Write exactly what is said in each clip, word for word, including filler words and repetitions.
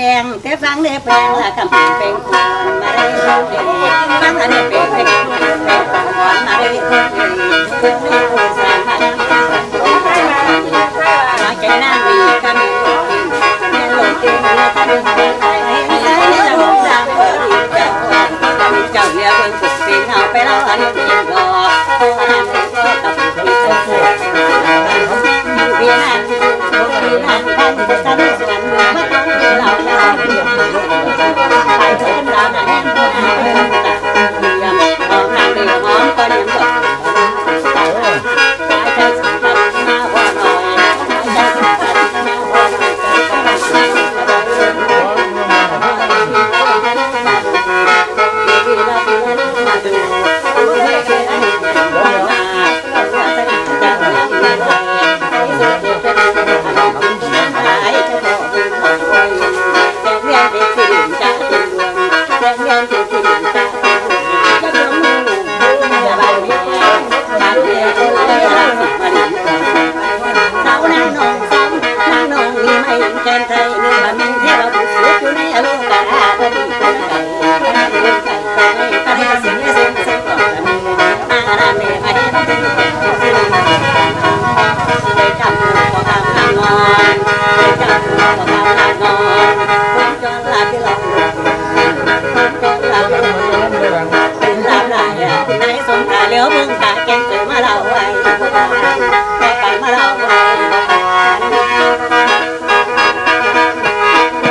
แปงแต่ฟังเด้อแปงละกำแปงคนมาได้ฟังอันนี้แปงแปงแปงคนมาได้สามพันมาใจนั่งมีกำแม่นลงเต็มเลยทำให้ใครให้ใครจะมองดังเจ้าเจ้าเจ้าเรียกเบิ่งสุดเป็นเอาไปเล่าอันนี้เองดอก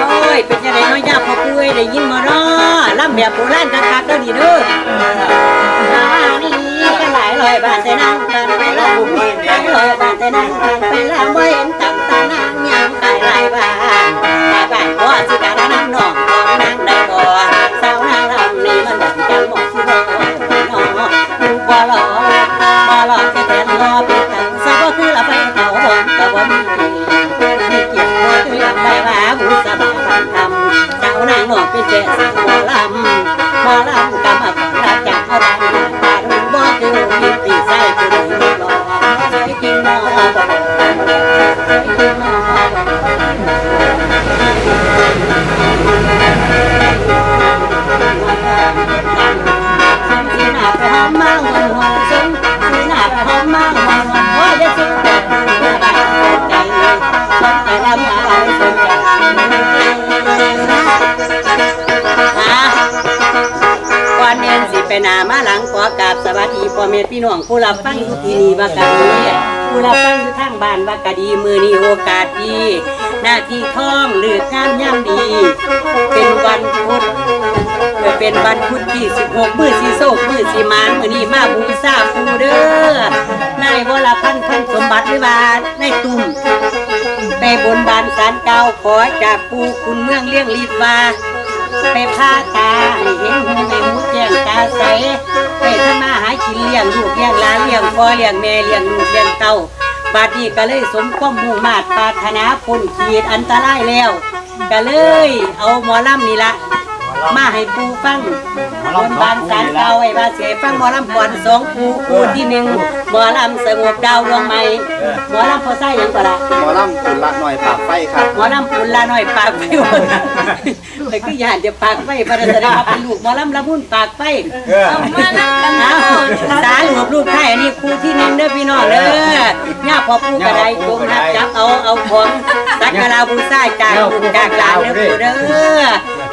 โอ้ย เป็นจังได๋เนาะ ย่าพ่อปู่เอ้ย ได้ยินบ่เนาะ ลำแบบโบราณคักๆ เด้อนี่เด้อ มานี่ก็หลายร้อยบาทแต่นางตันไปลำ หลายร้อยบาทแต่นางตันไปลำ บ่เห็นตำตานางย่างไปหลายบ้าน หลายบ้านบ่สิกล้านำน้องของนางได้บ่ สาวนางลำนี่มันดังจังบ่สิบ่เนาะ อยู่บ่หล่อ บ่หล่อแต่แทนหล่อเป็นตัง สาวบ่คือละไฟเก่าบ่ก็บ่มี มีเกียรติบ่เตือนได้ว่าบุษบาบันคำ เจ้านางนอกเป็นแก่สาวหมอลำ หมอลำกำมาก่อนรับจากเอาดัง ตาดูบ่คือมีปีใส่ผู้หญิงหล่อ สวยจริงหมอลำ สวยจริงหมอลำ ก่อนอื่นสิไปหน้ามาหลัง ขอกราบสวัสดีพ่อแม่พี่น้องผู้รับฟังอยู่ที่นี่ว่ากะดี ผู้รับฟังอยู่ทางบ้านว่ากะดี มื้อนี้โอกาสดี นาทีทองฤกษ์งามยามดี เป็นวันพุธ เออ เป็นวันพุธที่สิบหก มื้อสิโชค มื้อสิหมาน มื้อนี้มาบูชาปู่เด้อ นายวรพันธ์ พันสมบัติ หรือว่านายตุ้ม ไปบนบานศาลกล่าวขอจากปู่ขุนเมืองเลี้ยงฤทธิ์ว่า ไปพาตาให้เห็นหูให้หูแจ้งตาใส ไปทำมาหากินเลี้ยงลูกเลี้ยงหลาน เลี้ยงพ่อเลี้ยงแม่ เลี้ยงลูกเลี้ยงเต้า บัดนี้ก็เลยสมความมุ่งมาดปรารถนา พ้นขีดอันตรายแล้ว ก็เลยเอาหมอลำนี่ละมาให้ปู่ฟัง บนบานศาลกล่าวไว้ว่าสิให้ฟังหมอลำก่อนสองคู่ คู่ที่หนึ่งหมอลำสงบดาวดวงใหม่ หมอลำพ่อไส้หยังก็ละ หมอลำปุนละหน่อยปากไฟครับ หมอลำปุนละหน่อยปากไฟ แต่คือย้านจะปากไฟ เพราะฉะนั้นว่าเป็นลูกหมอลำละมุนปากไฟ เออ เอามานับกัน เอา สาลูกลูกไทย อันนี้คู่ที่หนึ่งเด้อพี่น้องเด้อ ย่าพ่อปู่ก็ได้ ย่าพ่อปู่ก็ได้ จงรับจับเอา เอาของสักการะบูชาจากลูกจากหลานเด้อปู่เด้อ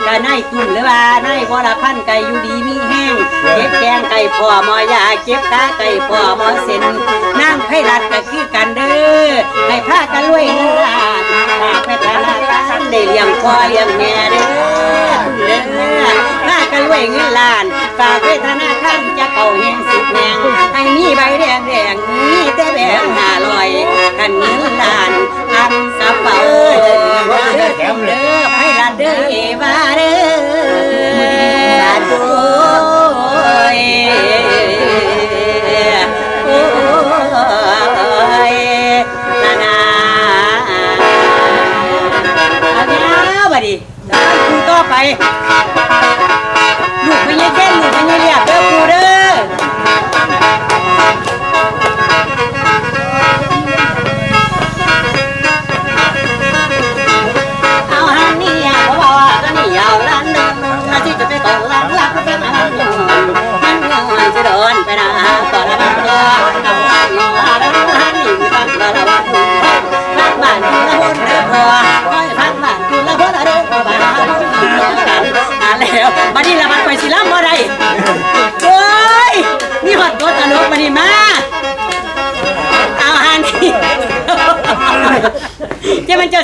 ก็นายตุ้มหรือว่านาย วรพันธ์ ก็อยู่ดีมีแฮง เจ็บแข้งไก่พ่อหมอยา เจ็บขาไก่พ่อหมอเส้น นางไพรัตน์ก็คือกันเด้อ ให้พากันรวยเงินล้าน ฝากไปธนาคารได้เลี้ยงพ่อเลี้ยงแม่เด้อ เด้อ พากันรวยเงินล้าน ฝากไปธนาคารจะเก่าแฮงสิบแฮง ให้มีใบแดงแดง มีแต่แบงค์ห้าร้อย คันเงินล้านอันกระเป๋า เด้อ เด้อ ไพรัตน์เด้อ เอวาเด้อ โอ้ย โอ้ย นานา เอาแล้วบัดนี้ คู่ต่อไป ลูกพญาเคน ลูกพญาเรียบเด้อปู่เด้อ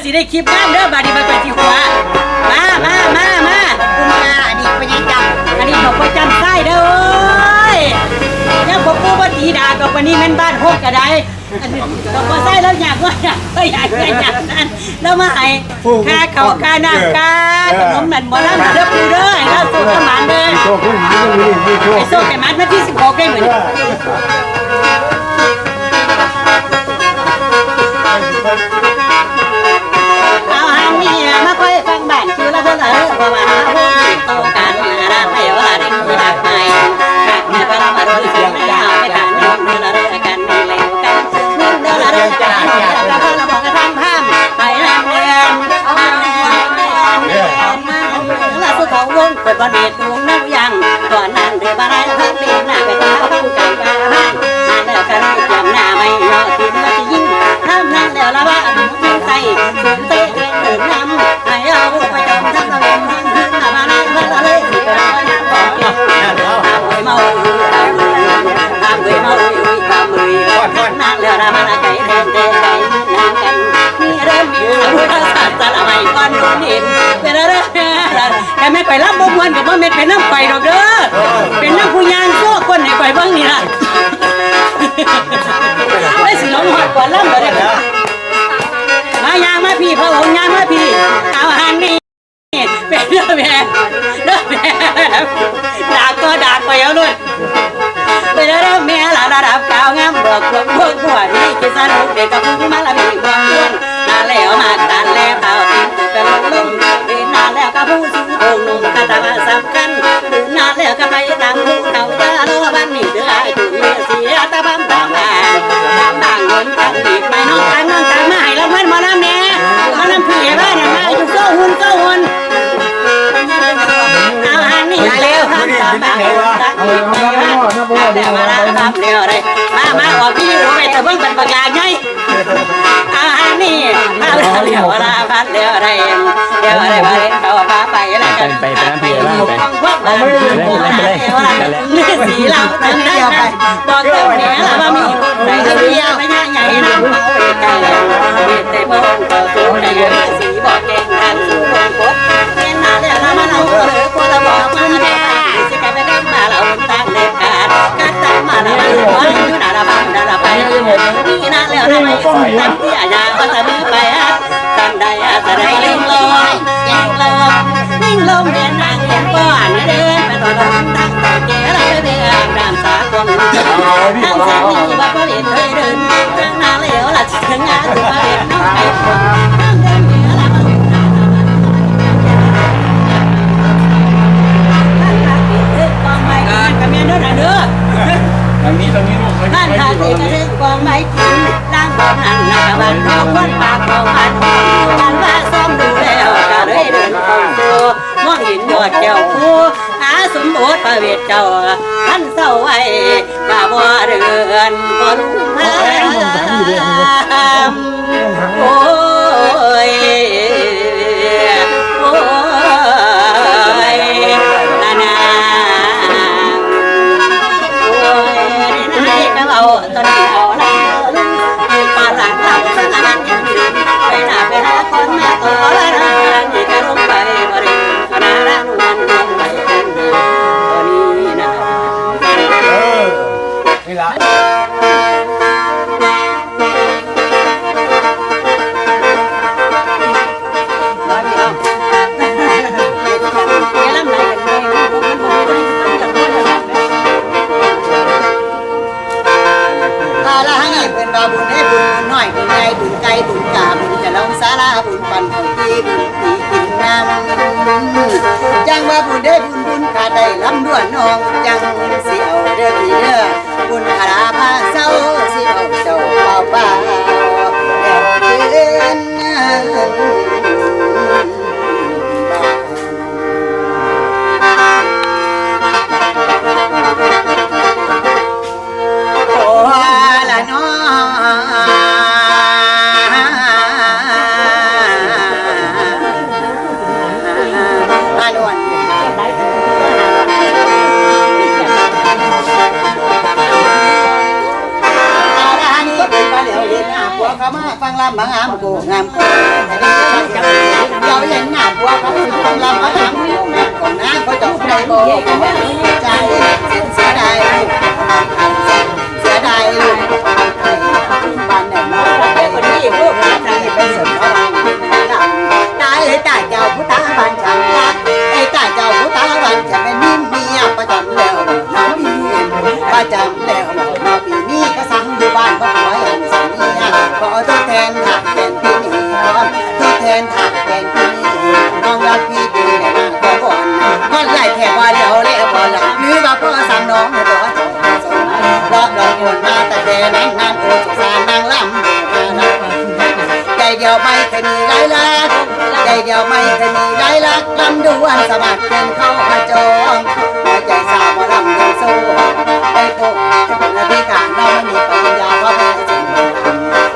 สิได้คลิปงามเด้อ บาดนี้บัดไปสิหัว มา มา มา มา คุณค่ะ อันนี้พ่อใหญ่จำ อันนี้บอกว่าจำไส้เด้อ เอ้ย ยังบอกกูว่าตีด่ากับวันนี้แม่นบ้านโคกกระได อันนี้บอกว่าไส้แล้วอยากว่าอยากก็อยากอยากอยากนั่น แล้วมาให้ค่าเขาวค่าน้ำค่าขนมนั่นบ่นั่นเด้อปูเด้อ ให้เราสุขสมานเด้อ โชคให้หมานเด้อ มีโชค ให้โชคให้หมานวันที่สิบหกได้เหมือนกัน เอาหางนี่มาค่อยฟังบ้านคือละคนละเออเพราะว่าหาพวกนี้เข้ากันนะรักไม่ว่าเรื่องรักไม่รักไม่ว่าเรามาโดนเสียงไม่เอาไปกันนั่นเดินละเรื่องกันนี่แล้วกันนั่นเดินละเรื่องกันนี่แล้วกันพอเราบอกกันทางข้ามไปนั่นเรื่องนั่นเรื่องนั่นเรื่องนั่นเรื่องละสุขของวงเปิดบอลเมตุงนักยังตอนนั้นเดินมาได้พักเรียนหน้าไปตาผู้กันบ้านนั่นเรื่องกันเตรียมหน้าไม่ยอมกินมาจะยิ่งทำนั่นแล้วละว่า ใส่สนเตะเดินนำให้เอาไปจองทั้งตะเวนทั้งคืนมาในวันละเลยสิบวันของกินห้ามเลยเมาห้ามเลยเมาห้ามเลยนั่งแล้วนะมันไก่แทนแต่ไก่นางกันมีเริ่มมีอาวุธศาสตร์สารไม้ก้อนโดนเห็นเป็นอะไรแต่แม่ไปรับบ่มวนกับว่าแม่เป็นน้ำไปดอกเด้อเป็นน้ำผู้ยางโซ่คนให้ไปเบิ่งนี่ล่ะไอ้สิลงหอดก่อนลำบ่ได้ มายางมาพี่พระองค์ยางมาพี่เอาหันนี่เป็นเรื่องแม่เรื่องแม่ดากก็ดากไปเอาเลยเป็นเรื่องแม่ละระดับกาวงามบอกพวกพวกผัวนี่กินสนุกเด็กกับผู้มาละมีบางคนนาแล้วมากันแล้วเต่าติดเป็นลมเป็นนานแล้วกับผู้สูงองค์นุ่มคาถาสำคัญ นานแล้วก็ไปตามผู้เขาจะรอบ้านนี้เด้อไอ้ผู้เมียเสียตาบ้านตามบ้านตามบ้านเงินตามอีกไปน้องตามน้องตามมาให้รางวัลหมอลำแหน่หมอลำพี่บ้านเนี่ยมาอยู่โซ่หุ่นโซ่หุ่นเอาหันนี่มาแล้วหันตามบ้านตามอีกไปหันแต่ว่าเราทำเร็วเลยมามาออกที่อยู่ไปแต่เพิ่งเป็นปากกาไง อาหารนี่มาแล้วเดี๋ยวลาพัดเดี๋ยวอะไรเดี๋ยวอะไรมาเล่นเขาพาไปแล้วกันไปไปไปนั่นพี่แล้วไปพวกเราไปเล่นไปเล่นไปเล่นนั่นแหละฤาษีเราทำได้ไหมบอกเจ้าแม่เราว่ามีคนใส่เดียวไม่ง่ายใหญ่นะเขาเองไก่เด็กแต่พวกเขาสูงแต่ฤาษีบอกเก่งทางสูงบนกดเห็นมาแล้วเรามาเราเหลือคนละบอกมาแล้วสิกลับไปกลับมาเราตั้งเด็กขาดกัดตั้งมาแล้วมาอยู่หน้าละบ้านหน้าละไป นี่นะแล้วทำไมตั้งที่อาญาก็จะมีไปฮะตั้งใดอาจจะได้ลิงลมลิงลมลิงลมเดินนางเรียนก่อนเดินไปต่อดอนตั้งแต่เกลเดินตามสากลทั้งสามีว่าก็เห็นเคยเดินข้างหน้าแล้วล่ะถึงงานถึงมาเห็นน้องไก่ฝนตั้งเดินเกลละมันกองไม้กันเมียนด้วยนะเด้อ ทางนี้ทางนี้ลูก บ้านทางนี้ก็เรียกกองไม้ นางของนั่นนะบ้านนอกคนปากของบ้านห้องกันว่าซ่อมดูแล้วก็เลยเดินเข้าสู่มองเห็นยอดแก้วผู้หาสมบูรณ์พระเวทเจ้าท่านเศร้าไว้กะบ่เดินบ่รู้ทางโอ้ย โอ้ยนานาโอ้ยนายก็เอาตอนนี้เอาละปาหลังหลังสนานไปหน้าไปหาคนมาต่อละนานนี่ก็ลงไปบริขนาดนั้นวันวันไปตอนนี้นะ เออ นี่ละ อาละหังนี่เพิ่นว่าบุญให้บุญ บุญน้อย บุญใหญ่ บุญไกล บุญกา บุญจะลงสารา บุญปันของที่บุญตีกินน้ำ จังว่าบุญได้บุญ บุญขาดได้ลำดวนน้อง จังสิเอาเด้อพี่เด้อ บุญพาราพาเศร้าสิเอาเจ้าเป่าเป่าแล้วคืนโอ้ละน้อ อานนท์อารานี่เป็นมาแล้วเห็นหน้าผัวเขามาฟังลำบางอามโกงามโก จำแล้วเนาะปีนี้ก็สั่งอยู่บ้านบ่ขอให้สัญญาขอทดแทนทางแฟนพี่นี้ขอทดแทนทางแฟนพี่นี้น้องรักพี่เป็นแม่นางขอก่อนฮอดไล่แค่บ่เดียวแล้วบ่หลับหรือว่าพ่อสั่งน้องให้ตัวสองสองรอบเราควรมาแต่แต่นั้นนั้นโอ้สงสารนางลำมานะใจเดียวไม่เคยมีหลายรักใจเดียวไม่เคยมีหลายรักลำดวนสมัครเป็นเข้ามาจอง หัวใจสาวหมอลำยังสู้ไปปลูกนาทีขาน้องไม่มีปัญญาเพราะแม่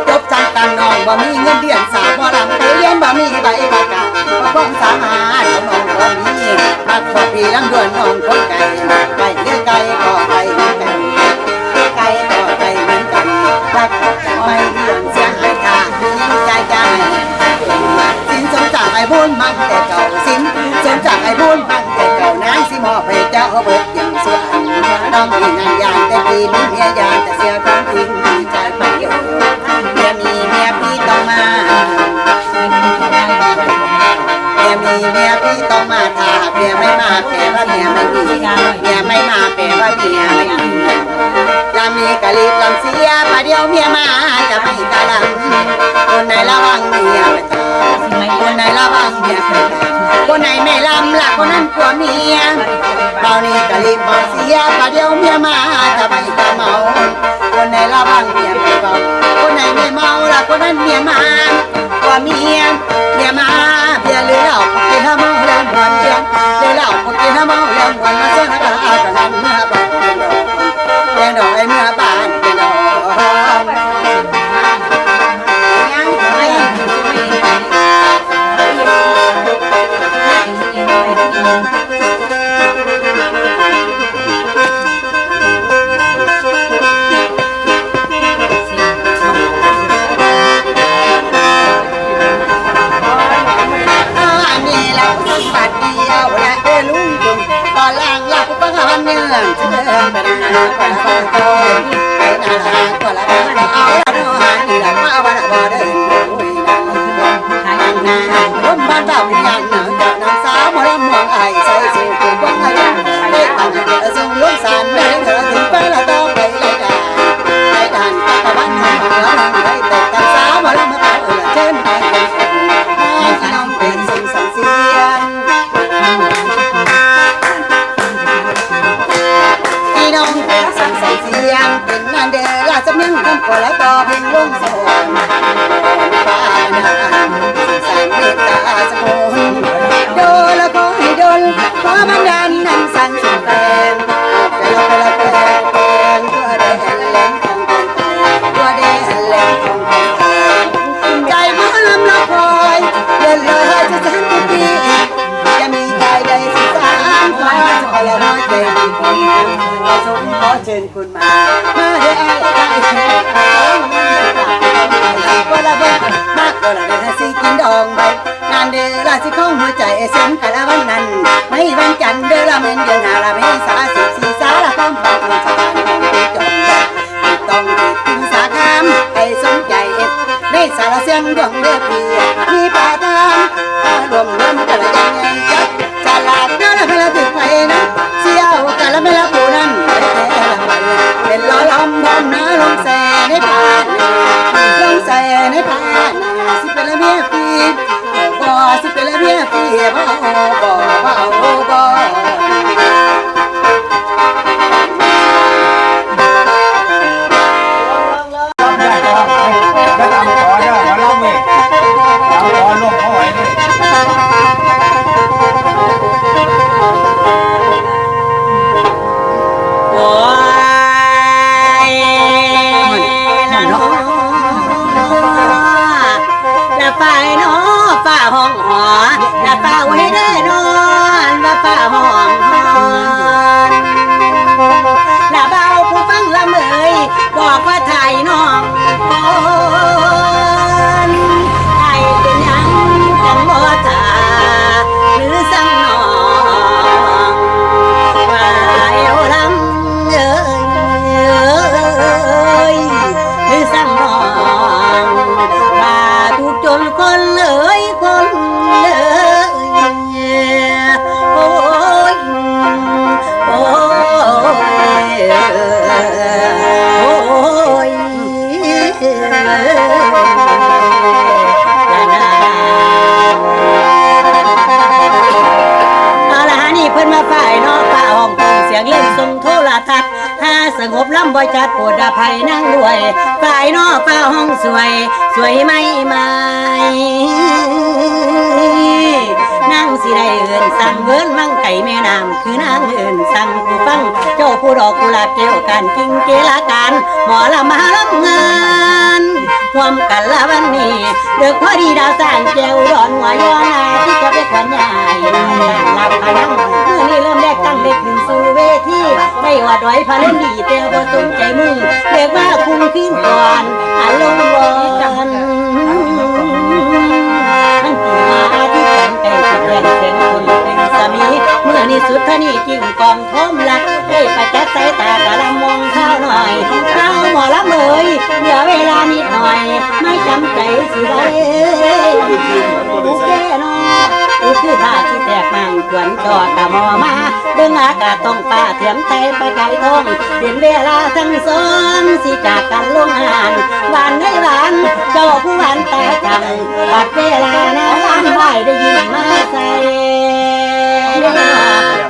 จบชั้นต่ำน้องบ่มีเงินเดือนสาวหมอลำไปเรียนบ่มีใบประกาศเพราะความสามารถของน้องบ่มีรักบ่พี่ลำดวนน้องคนไกลไปเรื่อยไกลก็ไปเหมือนกันไกลก็ไปเหมือนกันรักก็จะไม่เรื่องเสียหายถ้ามีใจใจ สินสมจากไอ้บุญมันแต่เก่าสินสมจากไอ้บุญมันแต่เก่านางสิมอบให้เจ้าเบิดอย่างส่วนน้องพี่นางยานแต่ปีนี้เมียยานแต่เสียของทิ้งใจไปอยู่เมียมีเมียพี่ต้องมาเมียมีเมียพี่ต้องมาถ้าเมียไม่มาแปลว่าเมียไม่มีเมียไม่มาแปลว่าเมียไม่มี ลำนี้กะรีบลำเสียประเดี๋ยวเมียมาจะไม่กะลำคนไหนระวังเมียไปตายคนไหนระวังเมียไปตายคนไหนไม่ลำละคนนั้นผัวเมียเบานี้กะรีบเบาเสียประเดี๋ยวเมียมาจะไม่กะเมาคนไหนระวังเมียไปเบาคนไหนไม่เมาละคนนั้นเมียมา ผัวเมียเมียมาเบียร์หรือเหล้าพวกกินเหล้าเมาแล้วมวนเบียร์หรือเหล้าพวกกินเหล้าเมาแล้วมวนมาเชิญหากันเมื่อบ้านเพียงดอกเพียงดอกไอ้เมื่อบ้านเพียงดอก ลำบ่จัดโปรดอภัยนางด้วย ฝ่ายนอกฟ้าห้องสวย สวยไม่ไหม นางสิได้เอิ้นสั่งเวิ้นวังไก่แม่น้ำ คือนางเอิ้นสั่งผู้ฟัง เจ้าผู้ดอกกุหลาบแก้วการกิงเกลาการ หมอลำมาลำงาน พร้อมกันละวันนี้ เดือกพอดีดาวสร้างแก้วดอนหัวยอนาที่จะไปขวัญยายหลับพลัง มื้อนี้เริ่มแรกตั้งเล็กขึ้นสู่เวที ได้ว่าดอยพะเล่นดีแต่บ่สนใจมึง เรียกว่าคุ้มคืนก่อน อารมณ์ร้อน มันตีมาที่แขนไก่สิแขนเสียงคนเป็นสามี เมื่อนี้สุดเท่านี้จึงกองพร้อมรัก ได้ประจักษ์สายตากะละมองข้าวหน่อย ข้าวหมอลำเอ๋ย เหลือเวลานิดหน่อย ไม่จำใจสิได้ โอเคเนาะ โอเคถ้าสิแตกมันควรจอดกะหมอมา เบิ่งอากาศท้องฟ้าเทียมไทยประกายทอง เป็นเวลาทั้งสอง สิจากกันลงหาน หวานในหวาน เจ้าผู้หวานตาจัง บัดเวลาน้ำไหวได้ยินมาใส่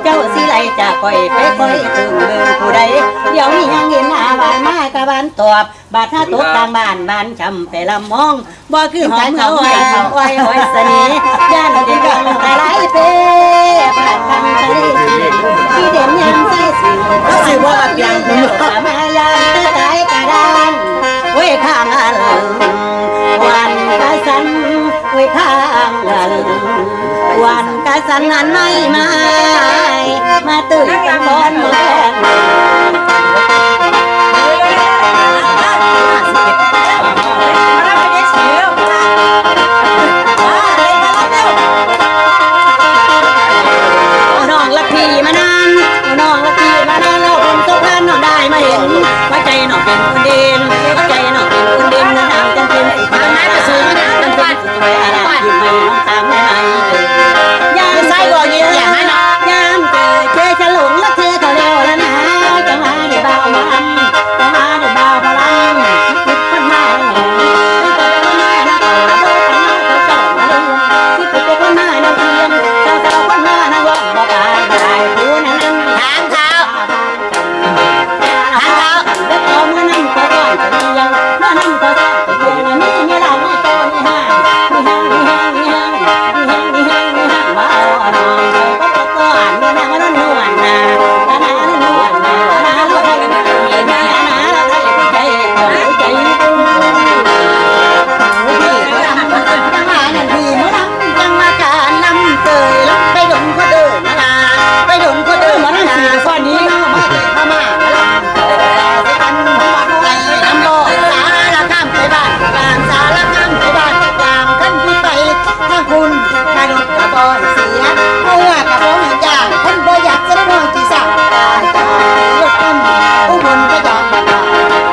เจ้าสิไลจากคอยไปคอยถึงเบิ่งผู้ใด เดี๋ยวนี้ยังเห็นหน้าหวานมากะหวานตอบ บาดถ้าตกกลางบ้านบ้านช้ำไปลำมอง บ่คือหอมเงาอ้อยอ้อยอ้อยเสน่ห์ ย่านเด็กยังตะไลเปบาดทางทะเลที่เด่นยามใส่สิง ก็สิว่าละเปียง มายามตะไคร้กระด้าง โอ้ยข้างอัน วันกะสัน โอ้ยข้างอัน วันกะสันอันไม่ไม้มาตื่นกันบอนเมือง น้องลักพี่มานาน น้องลักพี่มานาน เราคงต้องการน้องได้มาเห็น ว่าใจน้องเป็นคนเด่น ว่าใจน้องเป็นคนเด่น เมื่อนางจันเป็นสีฟ้า น้ำกระสือ จันเป็นสีฟ้า อาราบยิ้มให้น้องตามได้ไหม ยามใส่บ่อยากให้น้อง ยามเจอเจอฉลงละเธอก็แล้วละนะ จังหวะได้เบามาลำ จังหวะได้เบามาลำ คิดคนมา ถามเขา ถามเขา จังหวะนั้นพี่หมอลำจังหวะการลำเตยลำไปดงโคเดินมาลาไปดงโคเดินมาลา เออหมอลำสี่ก่อนนี้ มาเตยพม่ามาลำเตยกันไปลำบ่อสารคามไปบ้านกลางสารคามไปบ้านกลางคันพี่ไปทางคุณกระดกกระบอยเสียเมื่อกระบอยจ้างคนบ่อยากจะได้น้องจีสาวตายตายรถกันอุบลพยาบาล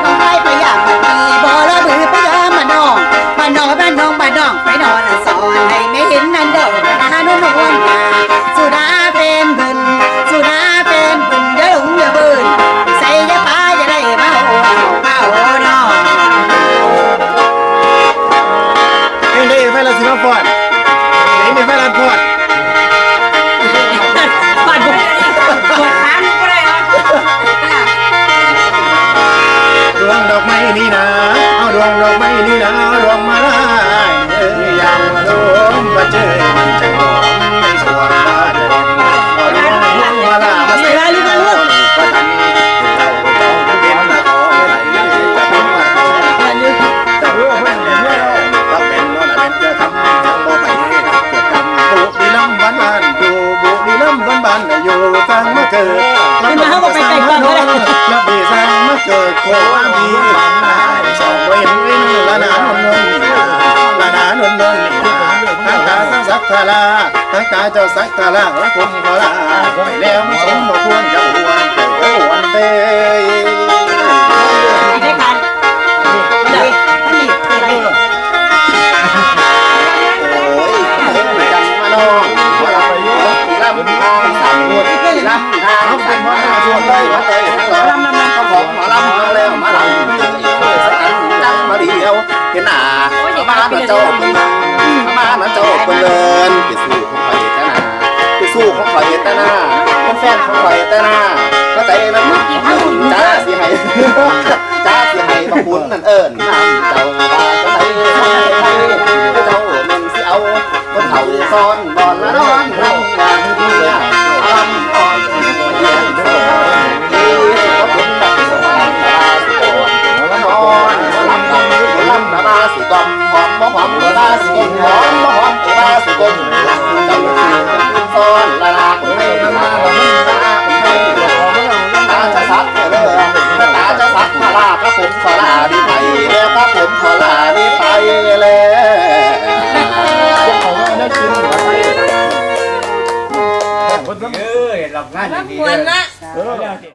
น้องไปพยาบาลบ่ระบือพยามาน้อง บ้านนอกบ้านนองบ้านนองไปนอนสอนให้แม่เห็นนั่นเด้อนาโนนนนาสุดาเป็นเพิ่นสุดาเป็นเพิ่นอย่าหลงอย่าเบิ่นใส่อย่าป้าอย่าได้มาโอ้มาโอ้นอ เพลงใดอีกไฟลัดสิมาฟ้อนเพลงนี้ไฟลัดฟ้อน ปาดปวดขาลูกบ่ได้เหรอ ดวงดอกไม้นี่นา เอาดวงดอกไม้นี่นา เอาดวงมาลายเอ้ยยามมาลมมาเจอมันจะหอมในสวนบ้านเอาดวงมาลามาใส่ เวลาลูกมาลูก ประทันเจ้าเจ้าเป็นละขอไหลจะเป็นละขอไหลจะเป็นละขอไหล ก็เป็นโน่นเป็นเจ้าคำยังบ่ไปเกิดคำบุรีรัมย์บ้านบ้านอยู่บุรีรัมย์บ้านบ้านอยู่สร้างมาเกิด ขึ้นมาเฮาก็ไปไกลก่อนก็ได้ แล้วปีสร้างมาเกิดโคอามีสองบ่เห็นวินละนานนนละนานนนทางตาสักทาราทางตาเจ้าสักทาราและคนขอลาไปแล้วมันสมบ่ควรจะหวนเตยหวนเตย ในการ โอ้ย จังมาน้อง มาลำ ลำทางสามหมวด ลำทางสามหมวดเลย มาเลย มาเลย มาลำ มาลำ มาแล้ว มาลำ จังมาเดียว เห็นหน้า มานะเจ้า มานะเจ้า เปิ้นเดิน ไปสู่ของไปตะนา ไปสู่ของไปตะนา แม่นของข่อยแต่หน้า เข้าใจนะ จ้าสิให้ จ้าสิให้พระคุณนั่นเอิ้นนำเจ้าว่าจังใด เจ้าแม่นสิเอา คนเฒ่าซ้อนบ่อนละนอน รำงานเพื่อ รำอ่อนเพื่อ ที่พระคุณนั่นสอน นอน ลำ ลำ ลำ ลาสิกลม หอมบ่หอม ลาสิกลม หอมบ่หอม ลาสิกลม หลักเจ้าคือซ้อน ละลากไม่มา ตาจะสักเด้อ ตาจะสัก พระราพระผมขอลาดีไปแล้ว พระผมขอลาดีไปแล้ว เอ้ย หลับงาน มัน ดีๆ ควร เด้อ นะ เออ